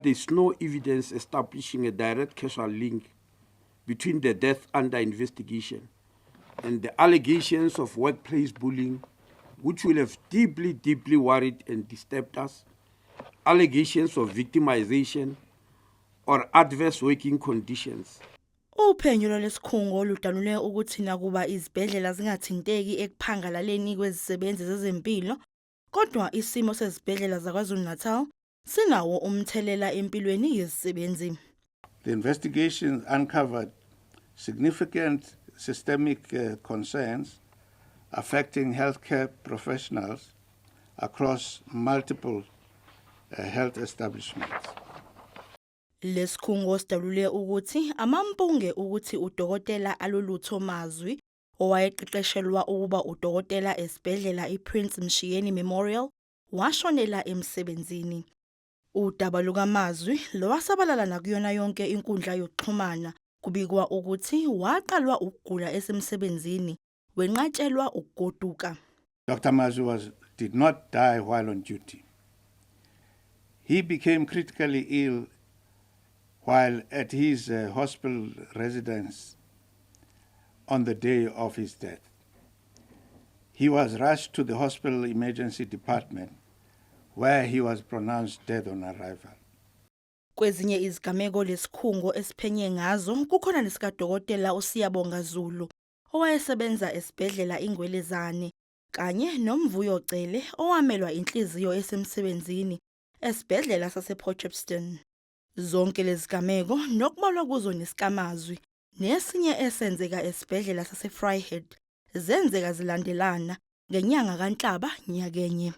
There's no evidence establishing a direct causal link between the death under investigation and the allegations of workplace bullying, which will have deeply, deeply worried and disturbed us, allegations of victimization, or adverse working conditions. Uphenyo lwalesikhungo ludalule ukuthi nakuba izibhedlela zingathinteki ekuphangalaleni kwezisebenzi zezempilo, kodwa isimo sezibhedlela zaKwaZulu-Natal sinawo umthelela empilweni yezisebenzi. The investigation uncovered significant systemic concerns affecting healthcare professionals across multiple health establishments. Lesikhungo sidalule ukuthi amampunge ukuthi uDokotela Alulutho Mazwi owayeqeqeshelwa ukuba udokotela esibhedlela iPrince Mshiyeni Memorial washonela emsebenzini. Udaba lukaMazwi lwasabalala nakuyona yonke inkundla yokuxhumana kubikwa ukuthi waqalwa ukugula esemsebenzini wenqatshelwa ukugoduka. Dr. Mazwi did not die while on duty. He became critically ill while at his hospital residence on the day of his death. He was rushed to the hospital emergency department, where he was pronounced dead on arrival. Kwezinye izigameko lesikhungo esiphenye ngazo kukhona nesikadokotela uSiyabonga Zulu owayesebenza esibhedlela iNgwelezane kanye noMvuyo Cele owamelwa inhliziyo esemsebenzini esibhedlela sasePort. Zonke lezigameko nokubalwa kuzo nesikaMazwi nesinye esenzeka esibhedlela saseVryheid zenzeka zilandelana ngenyanga kaNhlaba nyakenye.